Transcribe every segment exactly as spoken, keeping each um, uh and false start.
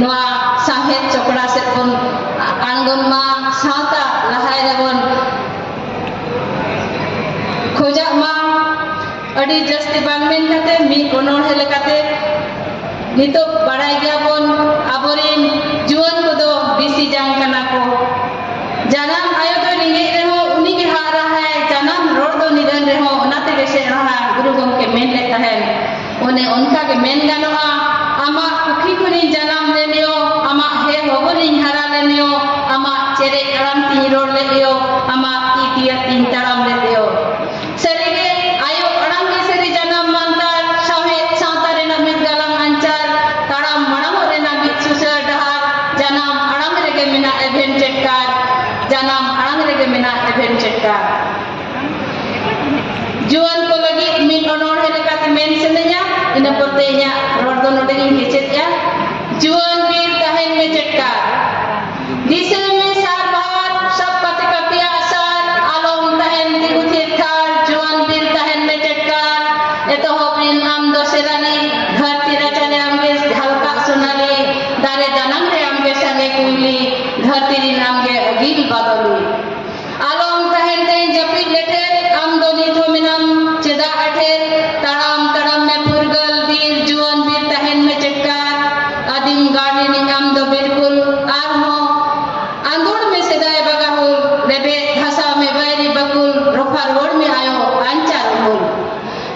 ᱱᱚᱣᱟ ᱥᱟᱶᱦᱮᱫ ᱪᱚᱠᱲᱟ ᱥᱮᱫ ᱵᱚᱱ ᱟᱬᱜᱚᱱ ᱢᱟ, ᱥᱟᱶᱛᱟ ᱞᱟᱦᱟᱭ ᱨᱮᱵᱚᱱ ᱠᱷᱚᱡᱟᱜ ᱢᱟ᱾ ᱟᱹᱰᱤ ᱡᱟᱹᱥᱛᱤ ᱵᱟᱝ ᱢᱮᱱ ᱠᱟᱛᱮ, ᱢᱤᱫ ᱚᱱᱚᱬᱦᱮ ᱞᱮᱠᱟᱛᱮ, ᱱᱤᱛᱚᱜ ᱵᱟᱲᱟᱭ ᱜᱮᱭᱟᱵᱚᱱ, ᱟᱵᱚᱨᱮᱱ ᱡᱩᱣᱟᱹᱱ ᱠᱚᱫᱚ ᱵᱤᱥᱤ ᱡᱟᱝ ᱠᱟᱱᱟ ᱠᱚ᱾ ᱡᱟᱱᱟᱢ ᱟᱭᱳ ᱫᱚ ᱨᱮᱸᱜᱮᱡ ᱨᱮᱦᱚᱸ ᱩᱱᱤ ᱜᱮ ᱦᱟᱜ ᱨᱟᱦᱟᱭ, ᱡᱟᱱᱟᱢ ᱨᱚᱲ ᱫᱚ ᱱᱤᱫᱷᱟᱹᱱ ᱨᱮᱦᱚᱸ ᱚᱱᱟ ᱛᱮᱜᱮ ᱥᱮᱬᱟᱦᱟ, ᱜᱩᱨᱩ ᱜᱚᱢᱠᱮ ᱢᱮᱱ ᱞᱮᱫ ᱛᱟᱦᱮᱸᱱ᱾ ᱚᱱᱮ ᱚᱱᱠᱟ ᱜᱮ ᱢᱮᱱ ᱜᱟᱱᱚᱜᱼᱟ, ᱟᱢᱟᱜ ᱯᱩᱠᱷᱨᱤ ᱠᱷᱚᱱᱤᱧ ᱡᱟᱱᱟᱢ ᱞᱮᱱ ᱭᱚ, ᱟᱢᱟᱜ ᱦᱮ ᱦᱚᱵᱚᱨᱤᱧ ᱦᱟᱨᱟ ᱞᱮᱱ ᱭᱚ, ᱟᱢᱟᱜ ᱪᱮᱨᱮᱡ ᱟᱲᱟᱝ ᱛᱤᱧ ᱨᱚᱲ ᱞᱮᱫ ᱭᱚ, ᱟᱢᱟᱜ ᱛᱤ ᱛᱤᱭᱟᱹ ᱛᱤᱧ ᱛᱟᱲᱟᱢ ᱞᱮᱫ ᱭᱚ᱾ ᱥᱟᱹᱨᱤᱜᱮ ᱟᱭᱳ ᱟᱲᱟᱝ ᱜᱮ ᱥᱟᱹᱨᱤ ᱡᱟᱱᱟᱢ ᱢᱟᱱᱛᱟᱨ, ᱥᱟᱶᱦᱮᱫ ᱥᱟᱶᱛᱟ ᱨᱮᱱᱟᱜ ᱢᱤᱫ ᱜᱟᱞᱟᱝ ᱟᱧᱪᱟᱨ, ᱛᱟᱲᱟᱢ ᱢᱟᱲᱟᱝᱚᱜ ᱨᱮᱱᱟᱜ ᱢᱤᱫ ᱥᱩᱥᱟᱹᱨ ᱰᱟᱦᱟᱨ, ᱡᱟᱱᱟᱢ ᱟᱲᱟᱝ ᱨᱮᱜᱮ ᱢᱮᱱᱟᱜ ᱮᱵᱷᱮᱱ ᱪᱮᱴᱠᱟᱨ, ᱡᱟᱱᱟᱢ ᱟᱲᱟᱝ ᱨᱮᱜᱮ ᱢᱮᱱᱟᱜ ᱮᱵᱷᱮᱱ ᱪᱮᱴᱠᱟᱨ᱾ ᱡᱩᱣᱟᱹᱱ ᱠᱚ ᱞᱟᱹᱜᱤᱫ ᱢᱤᱫ ᱚᱱᱚᱬᱦᱮ ᱞᱮᱠᱟᱛᱮ ᱢᱮᱱ ᱥᱟᱱᱟᱧᱟ, ᱤᱱᱟᱹ ᱯᱚᱨᱛᱮ ᱤᱧᱟᱹᱜ ᱨᱚᱲ ᱫᱚ ᱱᱚᱰᱮ ᱜᱤᱧ ᱠᱮᱪᱮᱫ ᱮᱜᱼᱟ᱾ ᱡᱩᱣᱟᱹᱱ ᱵᱤᱨ ᱛᱟᱦᱮᱱ ᱢᱮ ᱪᱮᱴᱠᱟᱨ, ᱫᱤᱥᱟᱹᱭ ᱢᱮ ᱥᱟᱨ ᱵᱟᱦᱟᱨ, ᱥᱟᱵ ᱠᱟᱛᱮ ᱠᱟᱹᱯᱤᱭᱟᱜ ᱥᱟᱨ, ᱟᱞᱚᱢ ᱛᱟᱦᱮᱱ ᱛᱤᱸᱜᱩ ᱛᱷᱤᱨ ᱛᱷᱟᱨ, ᱡᱩᱣᱟᱹᱱ ᱵᱤᱨ ᱛᱟᱦᱮᱱ ᱢᱮ ᱪᱮᱴᱠᱟᱨ᱾ ᱮᱛᱚᱦᱚᱵ ᱨᱤᱱ ᱟᱢ ᱫᱚ ᱥᱮᱨᱟᱞᱤ, ᱫᱷᱟᱹᱨᱛᱤ ᱨᱟᱪᱟ ᱨᱮ ᱟᱢ ᱜᱮ ᱡᱷᱟᱞᱠᱟᱜ ᱥᱳᱱᱟᱞᱤ, ᱫᱟᱨᱮ ᱫᱟᱱᱟᱝ ᱨᱮ ᱟᱢ ᱜᱮ ᱥᱟᱸᱜᱮ ᱠᱩᱭᱞᱤ, ᱫᱷᱟᱹᱨᱛᱤ ᱨᱤᱱ ᱟᱢ ᱜᱮ ᱟᱹᱜᱤᱞ ᱵᱟᱫᱚᱞᱤ᱾ ᱟᱞᱚᱢ ᱛᱟᱦᱮᱱ ᱛᱮᱧ ᱡᱟᱹᱯᱤᱫ ᱞᱮᱴᱮᱨ, ᱟᱢ ᱫᱚ ᱱᱤᱛ ᱦᱚᱸ ᱢᱮᱱᱟᱢ ᱪᱮᱫᱟᱜ ᱟᱴᱷᱮᱨ? ᱛᱟᱲᱟᱢ ᱛᱟᱲᱟᱢ ᱢᱮ ᱯᱷᱩᱨᱜᱟᱹᱞ ᱵᱤᱨ, ᱡᱩᱣᱟᱹᱱ ᱵᱤᱨ ᱛᱟᱦᱮᱱ ᱢᱮ ᱪᱮᱴᱠᱟᱨ᱾ ᱟᱹᱫᱤᱢ ᱜᱟᱲ ᱨᱤᱱᱤᱡ ᱟᱢ ᱫᱚ ᱵᱤᱨᱠᱩᱞ, ᱟᱨᱦᱚᱸ ᱟᱸᱫᱳᱲ ᱢᱮ ᱥᱮᱫᱟᱭ ᱵᱟᱜᱟᱦᱩᱞ, ᱞᱮᱵᱮᱫ ᱫᱷᱟᱥᱟᱣ ᱢᱮ ᱵᱟᱹᱭᱨᱤ ᱵᱟᱹᱠᱩᱞ, ᱨᱚᱯᱷᱟ ᱨᱩᱣᱟᱹᱲ ᱢᱮ ᱟᱭᱳ ᱟᱧᱪᱟᱨ ᱩᱢᱩᱞ᱾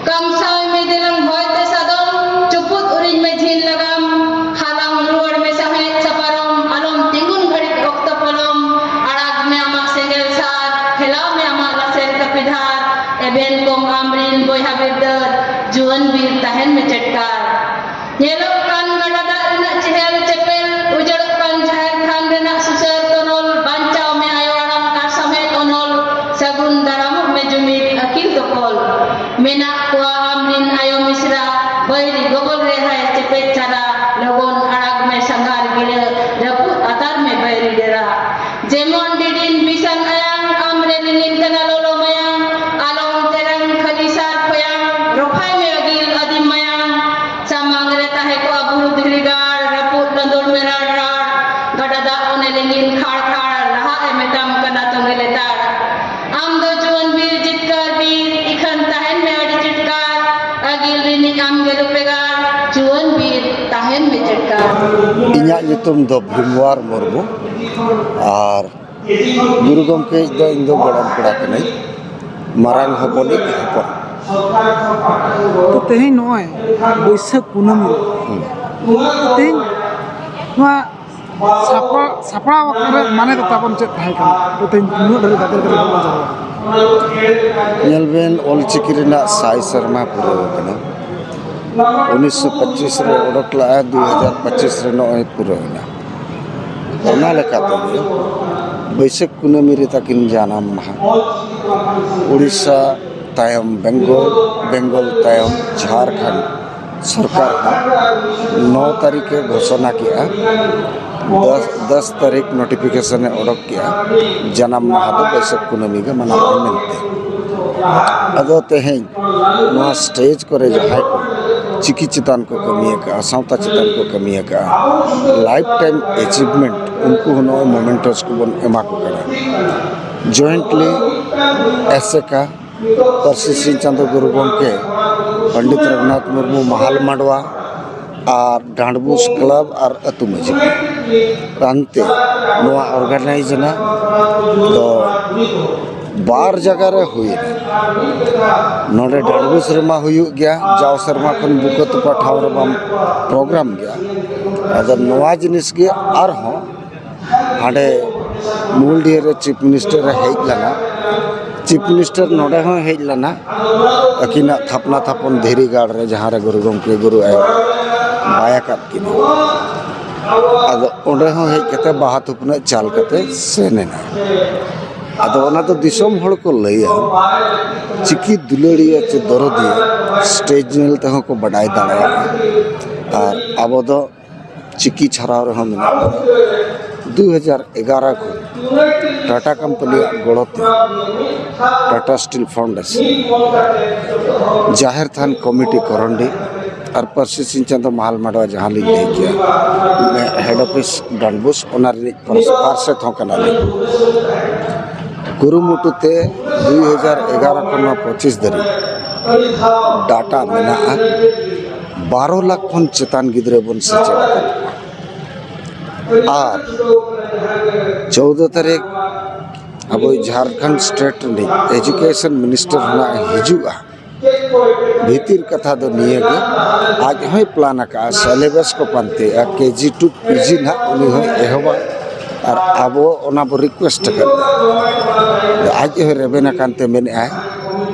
ᱠᱟᱢᱥᱟᱣ ᱢᱮ ᱫᱮᱞᱟᱝ ᱦᱚᱭ ᱛᱮ ᱥᱟᱫᱚᱢ, ᱪᱩᱯᱩᱫ ᱩᱨᱤᱡ ᱢᱮ ᱡᱷᱤᱞ ᱞᱟᱜᱟᱢ, ᱦᱟᱞᱟᱝ ᱨᱩᱣᱟᱹᱲ ᱢᱮ ᱥᱟᱦᱮᱫ ᱥᱟᱯᱟᱨᱚᱢ, ᱟᱞᱚᱢ ᱛᱤᱸᱜᱩᱱ ᱜᱷᱟᱹᱲᱤᱡ ᱚᱠᱛᱚ ᱯᱚᱞᱚᱢ, ᱟᱲᱟᱜᱽ ᱢᱮ ᱟᱢᱟᱜ ᱥᱮᱸᱜᱮᱞ ᱥᱟᱨ, ᱴᱷᱮᱞᱟᱣ ᱢᱮ ᱟᱢᱟᱜ ᱞᱟᱥᱮᱨ ᱠᱟᱹᱯᱤ ᱫᱷᱟᱨ, ᱮᱵᱷᱮᱱ ᱠᱚᱢ ᱟᱢᱨᱤᱱ ᱵᱚᱭᱦᱟ ᱵᱤᱨᱫᱟᱹᱨ, ᱡᱩᱣᱟᱹᱱ ᱵᱤᱨ ᱛᱟᱦᱮᱱ ᱢᱮ ᱪᱮᱴᱠᱟᱨ᱾ ᱧᱮᱞᱚᱜ ᱠᱟᱱ ᱜᱟᱰᱟ ᱫᱟᱜ ᱨᱮᱱᱟᱜ ᱪᱮᱦᱮᱞ ᱪᱮᱯᱮᱞ, ᱩᱡᱟᱹᱲᱚᱜ ᱠᱟᱱ ᱡᱟᱦᱮᱨ ᱛᱷᱟᱱ ᱨᱮᱱᱟᱜ ᱥᱩᱥᱟᱹᱨ ᱛᱚᱱᱚᱞ, ᱵᱟᱧᱪᱟᱣ ᱢᱮ ᱟᱭᱳ ᱟᱲᱟᱝ ᱟᱨ ᱥᱟᱶᱦᱮᱫ ᱚᱱᱚᱞ, ᱥᱟᱹᱜᱩᱱ ᱫᱟᱨᱟᱢᱚᱜ ᱢᱮ ᱡᱩᱢᱤᱫ ᱟᱹᱠᱤᱞ ᱛᱚᱯᱚᱞ᱾ ᱢᱮᱱᱟᱜ ᱠᱚᱣᱟ ᱟᱢᱨᱤᱱ ᱟᱭᱳ ᱢᱤᱥᱨᱟ, ᱵᱟᱹᱭᱨᱤ ᱜᱚᱵᱚᱞ ᱨᱮ ᱦᱟᱭ ᱪᱮᱯᱮᱡ ᱪᱟᱨᱟ, ᱞᱚᱜᱚᱱ ᱟᱲᱟᱜ ᱢᱮ ᱥᱟᱸᱜᱷᱟᱨ ᱜᱤᱨᱟᱹ, ᱨᱟᱹᱯᱩᱫ ᱟᱛᱟᱨ ᱢᱮ ᱵᱟᱹᱭᱨᱤ ᱰᱮᱨᱟ᱾ ᱡᱮᱢᱚᱱ ᱰᱤᱰᱤᱱ ᱵᱤᱥᱟᱱ ᱟᱭᱟᱝ, ᱟᱢ ᱨᱮ ᱞᱤᱸᱜᱤᱱ ᱠᱟᱱᱟ ᱞᱚᱞᱚ ᱢᱟᱭᱟᱝ, ᱟᱞᱚᱢ ᱛᱮᱨᱟᱝ ᱠᱷᱟᱹᱞᱤ ᱥᱟᱨ ᱠᱷᱚᱭᱟᱝ, ᱨᱚᱯᱷᱟᱭ ᱢᱮ ᱟᱹᱜᱤᱞ ᱟᱹᱫᱤᱢ ᱢᱟᱭᱟᱝ, ᱥᱟᱢᱟᱝ ᱨᱮ ᱛᱟᱦᱮᱸ ᱠᱚᱜ ᱨᱟᱲ ᱨᱟᱲ, ᱜᱟᱰᱟ ᱫᱟᱜ ᱚᱱᱮ ᱞᱤᱸᱜᱤᱱ ᱠᱷᱟᱲ ᱠᱷᱟᱲ, ᱞᱟᱦᱟᱜ ᱮ ᱢᱮᱛᱟᱢ ᱠᱟᱱᱟ ᱛᱚᱸᱜᱮ ᱞᱮᱛᱟᱲ᱾ ᱟᱢ ᱫᱚ ᱡᱩᱣᱟᱹᱱ ᱵᱤᱨ ᱡᱤᱛᱠᱟᱹᱨ ᱵᱤᱨ, ᱤᱠᱷᱟᱹᱱ ᱛᱟᱦᱮᱱ ᱢᱮ ᱟᱹᱰᱤ ᱪᱤᱴᱠᱟᱨ, ᱟᱹᱜᱤᱞ ᱨᱤᱱᱤᱡ ᱟᱢ ᱜᱮ ᱨᱩᱯᱮᱜᱟᱨ, ᱡᱩᱣᱟᱹᱱ ᱵᱤᱨ ᱛᱟᱦᱮᱱ ᱢᱮ ᱪᱤᱴᱠᱟᱨ᱾ ᱤᱧᱟᱹᱜ ᱧᱩᱛᱩᱢ ᱫᱚ ᱵᱷᱤᱢᱣᱟᱨ ᱢᱩᱨᱢᱩ, ᱟᱨ ᱜᱩᱨᱩ ᱜᱚᱢᱠᱮ ᱤᱡ ᱫᱚ ᱤᱧ ᱫᱚ ᱜᱚᱲᱚᱢ ᱠᱚᱲᱟ ᱠᱟᱹᱱᱟᱹᱧ, ᱢᱟᱨᱟᱝ ᱦᱚᱯᱚᱱᱤᱡ ᱦᱚᱯᱚᱱ᱾ ᱛᱚ ᱛᱮᱦᱮᱧ ᱱᱚᱜᱼᱚᱭ ᱵᱟᱹᱭᱥᱟᱹᱠᱷ ᱠᱩᱱᱟᱹᱢᱤ ᱨᱮ, ᱦᱩᱸ᱾ ᱛᱮᱦᱮᱧ ᱱᱚᱣᱟ ᱥᱟᱯᱲᱟᱣ, ᱥᱟᱯᱲᱟᱣ ᱟᱠᱟᱱ ᱨᱮ ᱢᱟᱱᱮ ᱫᱚ ᱛᱟᱵᱚᱱ ᱪᱮᱫ ᱛᱟᱦᱮᱸ ᱠᱟᱱᱟ? ᱛᱚ ᱛᱮᱦᱮᱧ ᱱᱩᱱᱟᱹᱜ ᱫᱷᱟᱹᱵᱤᱡ ᱜᱟᱫᱮᱞ ᱠᱟᱛᱮ ᱵᱚᱱ ᱡᱟᱣᱨᱟ ᱟᱠᱟᱱᱟ᱾ ᱧᱮᱞ ᱵᱮᱱ, ᱚᱞᱪᱤᱠᱤ ᱨᱮᱱᱟᱜ ᱥᱟᱭ ᱥᱮᱨᱢᱟ ᱯᱩᱨᱟᱹᱣ ᱟᱠᱟᱱᱟ᱾ ᱩᱱᱤᱥᱥᱚ ᱯᱚᱸᱪᱤᱥ ᱨᱮ ᱚᱰᱚᱠ ᱞᱟᱜᱼᱟ, ᱫᱩ ᱦᱟᱡᱟᱨ ᱯᱚᱸᱪᱤᱥ ᱨᱮ ᱱᱚᱜᱼᱚᱭ ᱯᱩᱨᱟᱹᱣ ᱮᱱᱟ᱾ ᱚᱱᱟ ᱞᱮᱠᱟ ᱛᱮᱜᱮ ᱵᱟᱹᱭᱥᱟᱹᱠᱷ ᱠᱩᱱᱟᱹᱢᱤ ᱨᱮ ᱛᱟᱹᱠᱤᱱ ᱡᱟᱱᱟᱢ ᱢᱟᱦᱟ᱾ ᱩᱲᱤᱥᱥᱟ ᱛᱟᱭᱚᱢ ᱵᱮᱝᱜᱚᱞ, ᱵᱮᱝᱜᱚᱞ ᱛᱟᱭᱚᱢ ᱡᱷᱟᱲᱠᱷᱚᱸᱰ ᱥᱚᱨᱠᱟᱨ ᱦᱚᱸ ᱱᱚ ᱛᱟᱹᱨᱤᱠᱷ ᱮ ᱜᱷᱳᱥᱚᱱᱟ ᱠᱮᱜᱼᱟ, ᱫᱚᱥ, ᱫᱚᱥ ᱛᱟᱹᱨᱤᱠᱷ ᱱᱳᱴᱤᱯᱷᱤᱠᱮᱥᱚᱱ ᱮ ᱚᱰᱚᱠ ᱠᱮᱜᱼᱟ, ᱡᱟᱱᱟᱢ ᱢᱟᱦᱟ ᱫᱚ ᱵᱟᱹᱭᱥᱟᱹᱠᱷ ᱠᱩᱱᱟᱹᱢᱤ ᱜᱮ ᱢᱟᱱᱟᱣ ᱢᱮᱱᱛᱮ᱾ ᱟᱫᱚ ᱛᱮᱦᱮᱧ ᱱᱚᱣᱟ ᱥᱴᱮᱡᱽ ᱠᱚᱨᱮ ᱡᱟᱦᱟᱸᱭ ᱠᱚ ᱪᱤᱠᱤ ᱪᱮᱛᱟᱱ ᱠᱚ ᱠᱟᱹᱢᱤ ᱟᱠᱟᱫᱼᱟ, ᱥᱟᱶᱛᱟ ᱪᱮᱛᱟᱱ ᱠᱚ ᱠᱟᱹᱢᱤ ᱟᱠᱟᱫᱼᱟ, ᱞᱟᱭᱤᱯᱷ ᱴᱟᱭᱤᱢ ᱮᱪᱤᱵᱷᱢᱮᱱᱴ, ᱩᱱᱠᱩ ᱦᱚᱸ ᱱᱚᱜᱼᱚᱭ ᱢᱚᱢᱮᱱᱴᱳᱥ ᱠᱚᱵᱚᱱ ᱮᱢᱟ ᱠᱚ ᱠᱟᱱᱟ᱾ ᱡᱚᱭᱮᱱᱴᱞᱤ ᱮᱥᱮᱠᱟ, ᱯᱟᱹᱨᱥᱤ ᱥᱤᱧ ᱪᱟᱸᱫᱚ ᱜᱩᱨᱩ ᱜᱚᱢᱠᱮ ᱯᱚᱱᱰᱤᱛ ᱨᱚᱜᱷᱩᱱᱟᱛᱷ ᱢᱩᱨᱢᱩ ᱢᱟᱦᱟᱞ ᱢᱟᱰᱣᱟ ᱟᱨ ᱰᱟᱸᱰᱵᱩᱥ ᱠᱞᱟᱵᱽ ᱟᱨ ᱟᱹᱛᱩ ᱢᱟᱹᱡᱷᱤ ᱠᱚ ᱟᱱᱛᱮ ᱱᱚᱣᱟ ᱚᱨᱜᱟᱱᱟᱭᱤᱡᱽ ᱮᱱᱟ᱾ ᱫᱚ ᱵᱟᱨ ᱡᱟᱭᱜᱟ ᱨᱮ ᱦᱩᱭ ᱮᱱᱟ᱾ ᱱᱚᱰᱮ ᱰᱟᱸᱰᱵᱩᱥ ᱨᱮᱢᱟ ᱦᱩᱭᱩᱜ ᱜᱮᱭᱟ, ᱡᱟᱣ ᱥᱮᱨᱢᱟ ᱠᱷᱚᱱ ᱵᱩᱠᱟᱹ ᱛᱚᱯᱟ ᱴᱷᱟᱶ ᱨᱮᱢᱟ ᱯᱨᱳᱜᱨᱟᱢ ᱜᱮᱭᱟ᱾ ᱟᱫᱚ ᱱᱚᱣᱟ ᱡᱤᱱᱤᱥ ᱜᱮ ᱟᱨᱦᱚᱸ ᱦᱟᱸᱰᱮ ᱢᱩᱞᱰᱤᱦᱟᱹ ᱨᱮ ᱪᱤᱯ ᱢᱤᱱᱤᱥᱴᱟᱨ ᱮ ᱦᱮᱡ ᱞᱮᱱᱟ, ᱪᱤᱯ ᱢᱤᱱᱤᱥᱴᱟᱨ ᱱᱚᱰᱮ ᱦᱚᱸ ᱦᱮᱡ ᱞᱮᱱᱟ, ᱟᱹᱠᱤᱱᱟᱜ ᱛᱷᱟᱯᱱᱟ ᱛᱷᱟᱯᱚᱱ ᱫᱷᱤᱨᱤ ᱜᱟᱲ ᱨᱮ, ᱡᱟᱦᱟᱸ ᱨᱮ ᱜᱩᱨᱩ ᱜᱚᱢᱠᱮ ᱜᱩᱨᱩ ᱟᱭᱳ ᱵᱟᱭ ᱟᱠᱟᱫ ᱠᱤᱱᱟ᱾ ᱟᱫᱚ ᱚᱸᱰᱮ ᱦᱚᱸ ᱦᱮᱡ ᱠᱟᱛᱮ ᱵᱟᱦᱟ ᱛᱷᱩᱯᱱᱟᱹᱜ ᱪᱟᱞ ᱠᱟᱛᱮ ᱥᱮᱱ ᱮᱱᱟ᱾ ᱟᱫᱚ ᱚᱱᱟ ᱫᱚ ᱫᱤᱥᱚᱢ ᱦᱚᱲ ᱠᱚ ᱞᱟᱹᱭᱟ, ᱪᱤᱠᱤ ᱫᱩᱞᱟᱹᱲᱤᱭᱟᱹ ᱪᱮ ᱫᱚᱨᱚᱫᱤᱭᱟᱹ ᱥᱴᱮᱡᱽ ᱧᱮᱞ ᱛᱮᱦᱚᱸ ᱠᱚ ᱵᱟᱰᱟᱭ ᱫᱟᱲᱮᱭᱟᱜᱼᱟ᱾ ᱟᱨ ᱟᱵᱚ ᱫᱚ ᱪᱤᱠᱤ ᱪᱷᱟᱨᱟᱣ ᱨᱮᱦᱚᱸ ᱢᱮᱱᱟᱜ ᱵᱚᱱᱟ᱾ ᱫᱩ ᱦᱟᱡᱟᱨ ᱮᱜᱟᱨᱚ ᱠᱷᱚᱱ ᱴᱟᱴᱟ ᱠᱳᱢᱯᱟᱱᱤᱭᱟᱜ ᱜᱚᱲᱚ ᱛᱮ ᱴᱟᱴᱟ ᱥᱴᱤᱞ ᱯᱷᱟᱣᱩᱱᱰᱮᱥᱚᱱ, ᱡᱟᱦᱮᱨ ᱛᱷᱟᱱ ᱠᱚᱢᱤᱴᱤ ᱠᱚᱨᱚᱱᱰᱤ ᱟᱨ ᱯᱟᱹᱨᱥᱤ ᱥᱤᱧ ᱪᱟᱸᱫᱚ ᱢᱟᱦᱟᱞ ᱢᱟᱰᱣᱟ, ᱡᱟᱦᱟᱸ ᱞᱤᱧ ᱞᱟᱹᱭ ᱠᱮᱜᱼᱟ, ᱚᱯᱷᱤᱥ ᱰᱟᱱᱵᱩᱥ, ᱚᱱᱟ ᱨᱤᱱᱤᱡ ᱯᱟᱨᱥᱮᱛ ᱦᱚᱸ ᱠᱟᱱᱟᱞᱤᱧ᱾ ᱠᱩᱨᱩᱢᱩᱴᱩ ᱛᱮ ᱫᱩᱭ ᱦᱟᱡᱟᱨ ᱮᱜᱟᱨᱚ ᱠᱷᱚᱱ ᱱᱚᱣᱟ ᱯᱚᱸᱪᱤᱥ ᱫᱷᱟᱹᱨᱤᱡ ᱰᱟᱴᱟ ᱢᱮᱱᱟᱜᱼᱟ᱾ ᱵᱟᱨᱚ ᱞᱟᱠᱷ ᱠᱷᱚᱱ ᱪᱮᱛᱟᱱ ᱜᱤᱫᱽᱨᱟᱹ ᱵᱚᱱ ᱥᱮᱪᱮᱫ ᱟᱠᱟᱫ ᱠᱚᱣᱟ᱾ ᱟᱨ ᱪᱳᱫᱚ ᱛᱟᱹᱨᱤᱠᱷ ᱟᱵᱚ ᱡᱷᱟᱲᱠᱷᱚᱸᱰ ᱥᱴᱮᱴ ᱨᱤᱱᱤᱡ ᱮᱡᱩᱠᱮᱥᱚᱱ ᱢᱤᱱᱤᱥᱴᱟᱨ ᱦᱚᱸ ᱱᱟᱜ ᱮ ᱦᱤᱡᱩᱜᱼᱟ᱾ ᱵᱷᱤᱛᱤᱨ ᱠᱟᱛᱷᱟ ᱫᱚ ᱱᱤᱭᱟᱹ ᱜᱮ, ᱟᱡ ᱦᱚᱸᱭ ᱯᱞᱟᱱ ᱟᱠᱟᱫᱼᱟ, ᱥᱤᱞᱮᱵᱟᱥ ᱠᱚ ᱯᱟᱱᱛᱮᱭᱮᱫᱼᱟ, ᱠᱮ ᱡᱤ ᱴᱩ ᱯᱤ ᱡᱤ ᱱᱟᱦᱟᱜ ᱩᱱᱤ ᱦᱚᱸᱭ ᱮᱦᱚᱵᱟ᱾ ᱟᱨ ᱟᱵᱚ ᱚᱱᱟ ᱵᱚ ᱨᱤᱠᱩᱭᱮᱥᱴ ᱟᱠᱟᱫᱼᱟ᱾ ᱟᱡ ᱦᱚᱸᱭ ᱨᱮᱵᱮᱱ ᱟᱠᱟᱱ ᱛᱮ ᱢᱮᱱᱮᱫᱼᱟᱭ,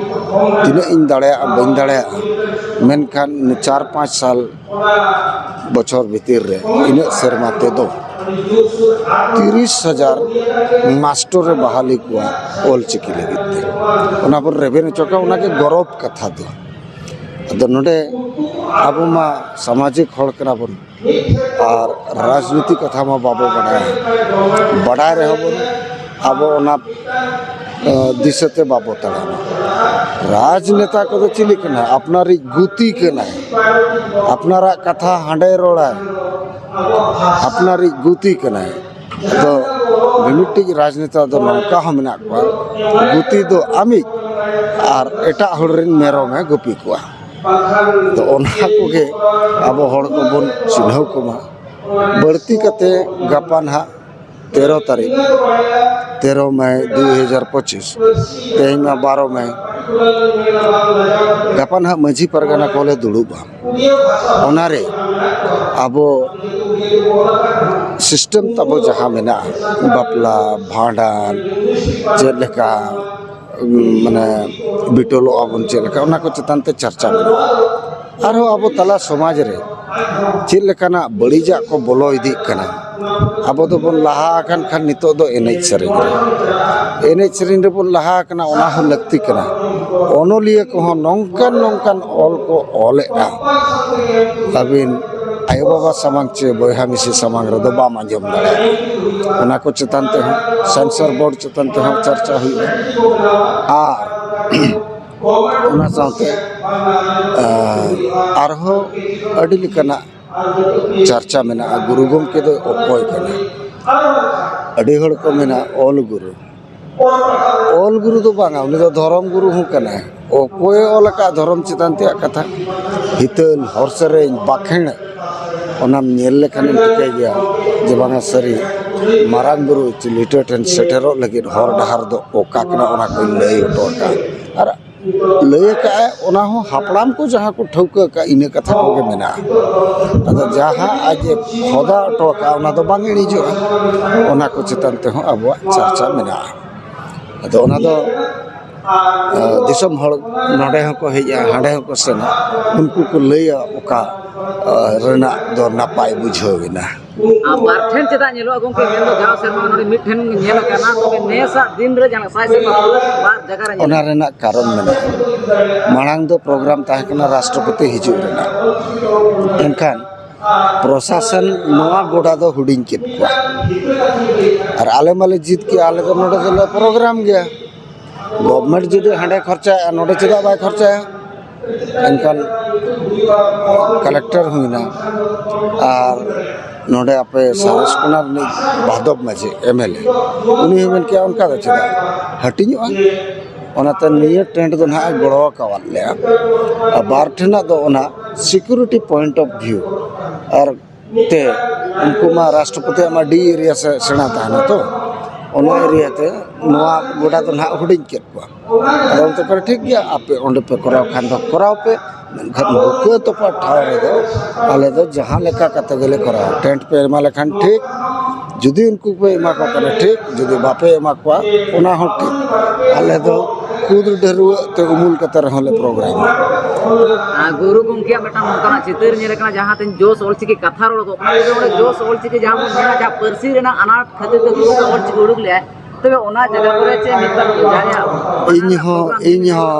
ᱛᱤᱱᱟᱹᱜ ᱤᱧ ᱫᱟᱲᱮᱭᱟᱜᱼᱟ ᱵᱟᱹᱧ ᱫᱟᱲᱮᱭᱟᱜᱼᱟ, ᱢᱮᱱᱠᱷᱟᱱ ᱪᱟᱨ ᱯᱟᱸᱪ ᱥᱟᱞ ᱵᱚᱪᱷᱚᱨ ᱵᱷᱤᱛᱤᱨ ᱨᱮ ᱤᱱᱟᱹᱜ ᱥᱮᱨᱢᱟ ᱛᱮᱫᱚ ᱛᱤᱨᱤᱥ ᱦᱟᱡᱟᱨ ᱢᱟᱥᱴᱚᱨ ᱮ ᱵᱟᱦᱟᱞᱤ ᱠᱚᱣᱟ ᱚᱞ ᱪᱤᱠᱤ ᱞᱟᱹᱜᱤᱫ ᱛᱮ᱾ ᱚᱱᱟ ᱵᱚᱱ ᱨᱮᱵᱮᱱ ᱦᱚᱪᱚ ᱠᱚᱣᱟ, ᱚᱱᱟᱜᱮ ᱜᱚᱨᱚᱵᱽ ᱠᱟᱛᱷᱟ ᱫᱚ᱾ ᱟᱫᱚ ᱱᱚᱰᱮ ᱟᱵᱚ ᱢᱟ ᱥᱟᱢᱟᱡᱤᱠ ᱦᱚᱲ ᱠᱟᱱᱟ ᱵᱚᱱ ᱟᱨ ᱨᱟᱡᱽᱱᱤᱛᱤ ᱠᱟᱛᱷᱟ ᱢᱟ ᱵᱟᱵᱚ ᱵᱟᱰᱟᱭᱟ, ᱵᱟᱰᱟᱭ ᱨᱮᱦᱚᱸ ᱵᱚᱱ ᱟᱵᱚ ᱚᱱᱟ ᱫᱤᱥᱟᱹᱛᱮ ᱵᱟᱵᱚ ᱛᱟᱲᱟᱢᱟ᱾ ᱨᱟᱡᱽᱱᱮᱛᱟ ᱠᱚᱫᱚ ᱪᱤᱞᱤ ᱠᱟᱱᱟ? ᱟᱯᱱᱟᱨᱤᱡ ᱜᱩᱛᱤ ᱠᱟᱱᱟᱭ᱾ ᱟᱯᱱᱟᱨᱟᱜ ᱠᱟᱛᱷᱟ ᱦᱟᱸᱰᱮ ᱨᱚᱲᱟᱭ, ᱟᱯᱱᱟᱨᱤᱡ ᱜᱩᱛᱤ ᱠᱟᱱᱟᱭ᱾ ᱟᱫᱚ ᱢᱤᱢᱤᱫᱴᱤᱡ ᱨᱟᱡᱽᱱᱮᱛᱟ ᱫᱚ ᱱᱚᱝᱠᱟ ᱦᱚᱸ ᱢᱮᱱᱟᱜ ᱠᱚᱣᱟ, ᱜᱩᱛᱤ ᱫᱚ ᱟᱢᱤᱡ ᱟᱨ ᱮᱴᱟᱜ ᱦᱚᱲ ᱨᱮᱱ ᱢᱮᱨᱚᱢᱮ ᱜᱩᱯᱤ ᱠᱚᱣᱟ᱾ ᱟᱫᱚ ᱚᱱᱟ ᱠᱚᱜᱮ ᱟᱵᱚ ᱦᱚᱲ ᱠᱚᱵᱚᱱ ᱪᱤᱱᱦᱟᱹᱣ ᱠᱚᱢᱟ᱾ ᱵᱟᱹᱲᱛᱤ ᱠᱟᱛᱮ ᱜᱟᱯᱟ ᱱᱟᱦᱟᱜ ᱛᱮᱨᱚ ᱛᱟᱹᱨᱤᱠᱷ, ᱛᱮᱨᱚ ᱢᱮ ᱫᱩ ᱦᱟᱡᱟᱨ ᱯᱚᱸᱪᱤᱥ, ᱛᱮᱦᱮᱧ ᱢᱟ ᱵᱟᱨᱚ ᱢᱮ, ᱜᱟᱯᱟ ᱱᱟᱦᱟᱜ ᱢᱟᱹᱡᱷᱤ ᱯᱟᱨᱜᱟᱱᱟ ᱠᱚᱞᱮ ᱫᱩᱲᱩᱵᱼᱟ᱾ ᱚᱱᱟᱨᱮ ᱟᱵᱚ ᱥᱤᱥᱴᱮᱢ ᱛᱟᱵᱚ ᱡᱟᱦᱟᱸ ᱢᱮᱱᱟᱜᱼᱟ, ᱵᱟᱯᱞᱟ, ᱵᱷᱟᱸᱰᱟᱱ, ᱪᱮᱫ ᱞᱮᱠᱟ ᱢᱟᱱᱮ ᱵᱤᱴᱚᱞᱚᱜ ᱟᱵᱚᱱ ᱪᱮᱫ ᱞᱮᱠᱟ, ᱚᱱᱟ ᱠᱚ ᱪᱮᱛᱟᱱ ᱛᱮ ᱪᱟᱨᱪᱟ ᱢᱮᱱᱟᱜᱼᱟ᱾ ᱟᱨᱦᱚᱸ ᱟᱵᱚ ᱛᱟᱞᱟ ᱥᱚᱢᱟᱡᱽ ᱨᱮ ᱪᱮᱫ ᱞᱮᱠᱟᱱᱟᱜ ᱵᱟᱹᱲᱤᱡᱟᱜ ᱠᱚ ᱵᱚᱞᱚ ᱤᱫᱤᱜ ᱠᱟᱱᱟ᱾ ᱟᱵᱚ ᱫᱚᱵᱚᱱ ᱞᱟᱦᱟ ᱟᱠᱟᱱ ᱠᱷᱟᱱ ᱱᱤᱛᱚᱜ ᱫᱚ ᱮᱱᱮᱡ ᱥᱮᱨᱮᱧ ᱨᱮ, ᱮᱱᱮᱡ ᱥᱮᱨᱮᱧ ᱨᱮᱵᱚᱱ ᱞᱟᱦᱟ ᱟᱠᱟᱱᱟ, ᱚᱱᱟ ᱦᱚᱸ ᱞᱟᱹᱠᱛᱤ ᱠᱟᱱᱟ᱾ ᱚᱱᱚᱞᱤᱭᱟᱹ ᱠᱚᱦᱚᱸ ᱱᱚᱝᱠᱟᱱ ᱱᱚᱝᱠᱟᱱ ᱚᱞ ᱠᱚ ᱚᱞᱮᱫᱼᱟ, ᱟᱹᱵᱤᱱ ᱟᱭᱳᱼᱵᱟᱵᱟ ᱥᱟᱢᱟᱝ ᱪᱮ ᱵᱚᱭᱦᱟ ᱢᱤᱥᱤ ᱥᱟᱢᱟᱝ ᱨᱮᱫᱚ ᱵᱟᱢ ᱟᱸᱡᱚᱢ ᱫᱟᱲᱮᱭᱟᱜᱼᱟ᱾ ᱚᱱᱟ ᱠᱚ ᱪᱮᱛᱟᱱ ᱛᱮᱦᱚᱸ ᱥᱮᱱᱥᱚᱨ ᱵᱳᱨᱰ ᱪᱮᱛᱟᱱ ᱛᱮᱦᱚᱸ ᱪᱟᱨᱪᱟ ᱦᱩᱭᱩᱜᱼᱟ᱾ ᱟᱨ ᱚᱱᱟ ᱥᱟᱶᱛᱮ, ᱟᱨᱦᱚᱸ ᱟᱹᱰᱤ ᱞᱮᱠᱟᱱᱟᱜ ᱪᱟᱨᱪᱟ ᱢᱮᱱᱟᱜᱼᱟ, ᱜᱩᱨᱩ ᱜᱚᱢᱠᱮ ᱫᱚ ᱚᱠᱚᱭ ᱠᱟᱱᱟ? ᱟᱹᱰᱤ ᱦᱚᱲ ᱠᱚ ᱢᱮᱱᱟ ᱚᱞ ᱜᱩᱨᱩ᱾ ᱚᱞ ᱜᱩᱨᱩ ᱫᱚ ᱵᱟᱝᱟ, ᱩᱱᱤ ᱫᱚ ᱫᱷᱚᱨᱚᱢ ᱜᱩᱨᱩ ᱦᱚᱸ ᱠᱟᱱᱟᱭ᱾ ᱚᱠᱚᱭᱮ ᱚᱞ ᱟᱠᱟᱫ ᱫᱷᱚᱨᱚᱢ ᱪᱮᱛᱟᱱ ᱛᱮᱭᱟᱜ ᱠᱟᱛᱷᱟ? ᱦᱤᱛᱟᱹᱞ, ᱦᱚᱨ ᱥᱮᱨᱮᱧ, ᱵᱟᱠᱷᱮᱬ, ᱚᱱᱟᱢ ᱧᱮᱞ ᱞᱮᱠᱷᱟᱱᱮᱢ ᱴᱷᱤᱠᱟᱹᱭ ᱜᱮᱭᱟ ᱡᱮ ᱵᱟᱝᱟ ᱥᱟᱹᱨᱤ ᱢᱟᱨᱟᱝ ᱵᱩᱨᱩ ᱪᱤᱞᱤᱴᱟᱹ ᱴᱷᱮᱱ ᱥᱮᱴᱮᱨᱚᱜ ᱞᱟᱹᱜᱤᱫ ᱦᱚᱨ ᱰᱟᱦᱟᱨ ᱫᱚ ᱚᱠᱟ ᱠᱟᱱᱟ, ᱚᱱᱟ ᱠᱚᱧ ᱞᱟᱹᱭ ᱦᱚᱴᱚ ᱟᱠᱟᱫᱼᱟ᱾ ᱟᱨ ᱞᱟᱹᱭ ᱟᱠᱟᱫᱼᱟᱭ, ᱚᱱᱟ ᱦᱚᱸ ᱦᱟᱯᱲᱟᱢ ᱠᱚ ᱡᱟᱦᱟᱸ ᱠᱚ ᱴᱷᱟᱹᱣᱠᱟᱹ ᱟᱠᱟᱫ, ᱤᱱᱟᱹ ᱠᱟᱛᱷᱟ ᱠᱚᱜᱮ ᱢᱮᱱᱟᱜᱼᱟ᱾ ᱟᱫᱚ ᱡᱟᱦᱟᱸ ᱟᱡ ᱮ ᱠᱷᱚᱫᱟ ᱦᱚᱴᱚ ᱟᱠᱟᱫᱼᱟ, ᱚᱱᱟ ᱫᱚ ᱵᱟᱝ ᱤᱬᱤᱡᱚᱜᱼᱟ᱾ ᱚᱱᱟ ᱠᱚ ᱪᱮᱛᱟᱱ ᱛᱮᱦᱚᱸ ᱟᱵᱚᱣᱟᱜ ᱪᱟᱨᱪᱟ ᱢᱮᱱᱟᱜᱼᱟ᱾ ᱟᱫᱚ ᱚᱱᱟ ᱫᱚ, ᱟ, ᱫᱤᱥᱚᱢ ᱦᱚᱲ ᱱᱚᱰᱮ ᱦᱚᱸᱠᱚ ᱦᱮᱡᱼᱟ, ᱦᱟᱸᱰᱮ ᱦᱚᱸᱠᱚ ᱥᱮᱱᱟ, ᱩᱱᱠᱩ ᱠᱚ ᱞᱟᱹᱭᱟ ᱚᱠᱟ, ᱟ, ᱨᱮᱱᱟᱜ ᱫᱚ ᱱᱟᱯᱟᱭ ᱵᱩᱡᱷᱟᱹᱣ ᱮᱱᱟ᱾ ᱟᱨ ᱵᱟᱨ ᱴᱷᱮᱱ ᱪᱮᱫᱟᱜ ᱧᱮᱞᱚᱜᱼᱟ ᱜᱚᱢᱠᱮ? ᱢᱮᱱᱫᱚ ᱡᱟᱣ ᱥᱮᱨᱢᱟ ᱱᱚᱰᱮ ᱢᱤᱫ ᱴᱷᱮᱱ ᱧᱮᱞ ᱟᱠᱟᱱᱟ, ᱛᱚᱵᱮ ᱱᱮᱥᱟᱜ ᱫᱤᱱ ᱨᱮ ᱡᱟᱦᱟᱸ ᱥᱟᱭ ᱥᱮᱨᱢᱟ ᱯᱩᱨᱟᱹ ᱵᱟᱨ ᱡᱟᱭᱜᱟ ᱨᱮ ᱧᱮᱞᱚᱜᱼᱟ᱾ ᱚᱱᱟ ᱨᱮᱱᱟᱜ ᱠᱟᱨᱚᱱ ᱢᱮᱱᱟᱜᱼᱟ᱾ ᱢᱟᱲᱟᱝ ᱫᱚ ᱯᱨᱳᱜᱨᱟᱢ ᱛᱟᱦᱮᱸ ᱠᱟᱱᱟ ᱨᱟᱥᱴᱨᱚᱯᱚᱛᱤ ᱦᱤᱡᱩᱜ ᱨᱮᱱᱟᱜ, ᱢᱮᱱᱠᱷᱟᱱ ᱯᱨᱚᱥᱟᱥᱚᱱ ᱱᱚᱣᱟ ᱜᱚᱰᱟ ᱫᱚ ᱦᱩᱰᱤᱧ ᱠᱮᱫ ᱠᱚᱣᱟ᱾ ᱟᱨ ᱟᱞᱮ ᱢᱟᱞᱮ ᱡᱤᱛ ᱠᱮᱜᱼᱟ, ᱟᱞᱮ ᱫᱚ ᱱᱚᱰᱮ ᱫᱚᱞᱮ ᱯᱨᱳᱜᱨᱟᱢ ᱜᱮᱭᱟ᱾ ᱜᱚᱵᱷᱢᱮᱱᱴ ᱡᱩᱫᱤ ᱦᱟᱸᱰᱮ ᱠᱷᱚᱨᱪᱟᱭᱟ, ᱱᱚᱰᱮ ᱪᱮᱫᱟᱜ ᱵᱟᱭ ᱠᱷᱚᱨᱪᱟᱭᱟ? ᱮᱱᱠᱷᱟᱱ ᱠᱟᱞᱮᱠᱴᱚᱨ ᱦᱩᱭᱱᱟ, ᱟᱨ ᱱᱚᱰᱮ ᱟᱯᱮ ᱥᱟᱨᱚᱥᱠᱳᱱᱟ ᱨᱤᱱᱤᱡ ᱵᱷᱟᱫᱚᱵ ᱢᱟᱹᱡᱷᱤ, ᱮᱢ ᱮᱞ ᱮ, ᱩᱱᱤ ᱦᱚᱸ ᱢᱮᱱ ᱠᱮᱜᱼᱟ, ᱚᱱᱠᱟ ᱫᱚ ᱪᱮᱫᱟᱜ ᱦᱟᱹᱴᱤᱧᱚᱜᱼᱟ? ᱚᱱᱟᱛᱮ ᱱᱤᱭᱟᱹ ᱴᱮᱱᱴ ᱫᱚ ᱱᱟᱦᱟᱜ ᱮ ᱜᱚᱲᱚ ᱟᱠᱟᱣᱟᱫ ᱞᱮᱭᱟ᱾ ᱟᱨ ᱵᱟᱨ ᱴᱷᱮᱱᱟᱜ ᱫᱚ ᱚᱱᱟ security point of view, ᱟᱨ ᱛᱮ ᱩᱱᱠᱩ ᱢᱟ ᱨᱟᱥᱴᱨᱚᱯᱚᱛᱤᱭᱟᱜ ᱢᱟ ᱰᱤ ᱮᱨᱤᱭᱟ ᱥᱮ ᱥᱮᱬᱟ ᱛᱟᱦᱮᱱᱟ ᱛᱚ, ᱚᱱᱟ ᱮᱨᱤᱭᱟ ᱛᱮ ᱱᱚᱣᱟ ᱜᱚᱰᱟ ᱫᱚ ᱱᱟᱦᱟᱜ ᱦᱩᱰᱤᱧ ᱠᱮᱫ ᱠᱚᱣᱟ᱾ ᱟᱫᱚ ᱚᱱᱛᱮ ᱠᱚᱨᱮ ᱴᱷᱤᱠ ᱜᱮᱭᱟ, ᱟᱯᱮ ᱚᱸᱰᱮ ᱯᱮ ᱠᱚᱨᱟᱣ ᱠᱷᱟᱱ ᱫᱚ ᱠᱚᱨᱟᱣ ᱯᱮ, ᱢᱮᱱᱠᱷᱟᱱ ᱵᱩᱠᱟᱹ ᱛᱚᱯᱟ ᱴᱷᱟᱶ ᱨᱮᱫᱚ ᱟᱞᱮ ᱫᱚ ᱡᱟᱦᱟᱸ ᱞᱮᱠᱟ ᱠᱟᱛᱮ ᱜᱮᱞᱮ ᱠᱚᱨᱟᱣᱟ᱾ ᱴᱮᱱᱴ ᱯᱮ ᱮᱢᱟ ᱞᱮᱠᱷᱟᱱ ᱴᱷᱤᱠ, ᱡᱩᱫᱤ ᱩᱱᱠᱩ ᱯᱮ ᱮᱢᱟ ᱠᱚ ᱠᱟᱱᱟ ᱴᱷᱤᱠ, ᱡᱩᱫᱤ ᱵᱟᱯᱮ ᱮᱢᱟ ᱠᱚᱣᱟ ᱚᱱᱟ ᱦᱚᱸ ᱴᱷᱤᱠ, ᱟᱞᱮ ᱫᱚ ᱠᱩᱫ ᱰᱷᱟᱹᱨᱣᱟᱹᱜ ᱛᱮ ᱩᱢᱩᱞ ᱠᱟᱛᱮ ᱨᱮᱦᱚᱸ ᱞᱮ ᱯᱨᱳᱜᱨᱟᱢᱟ᱾ ᱟᱨ ᱜᱩᱨᱩ ᱜᱚᱢᱠᱮᱭᱟᱜ ᱢᱤᱫᱴᱟᱝ ᱱᱚᱝᱠᱟᱱᱟᱜ ᱪᱤᱛᱟᱹᱨ ᱧᱮᱞ ᱟᱠᱟᱱᱟ, ᱡᱟᱦᱟᱸ ᱛᱮᱧ ᱡᱳᱥ ᱚᱞᱪᱤᱠᱤ ᱠᱟᱛᱷᱟ ᱨᱚᱲ ᱠᱚ ᱠᱟᱱᱟ᱾ ᱡᱩᱫᱤ ᱚᱸᱰᱮ ᱡᱳᱥ ᱚᱞᱪᱤᱠᱤ ᱡᱟᱦᱟᱸ ᱵᱚᱱ ᱢᱮᱱᱟ, ᱡᱟᱦᱟᱸ ᱯᱟᱹᱨᱥᱤ ᱨᱮᱱᱟᱜ ᱟᱱᱟᱴ ᱠᱷᱟᱹᱛᱤᱨ ᱛᱮ ᱜᱩᱨᱩ ᱚᱞᱪᱤᱠᱤ ᱩᱰᱩᱠ ᱞᱮᱜᱼᱟᱭ, ᱛᱚᱵᱮ ᱚᱱᱟ ᱡᱟᱭᱜᱟ ᱠᱚᱨᱮ ᱪᱮᱫ ᱢᱤᱫ ᱵᱟᱨ ᱡᱟᱦᱟᱸᱭᱟᱜ ᱤᱧ ᱦᱚᱸ, ᱤᱧ ᱦᱚᱸ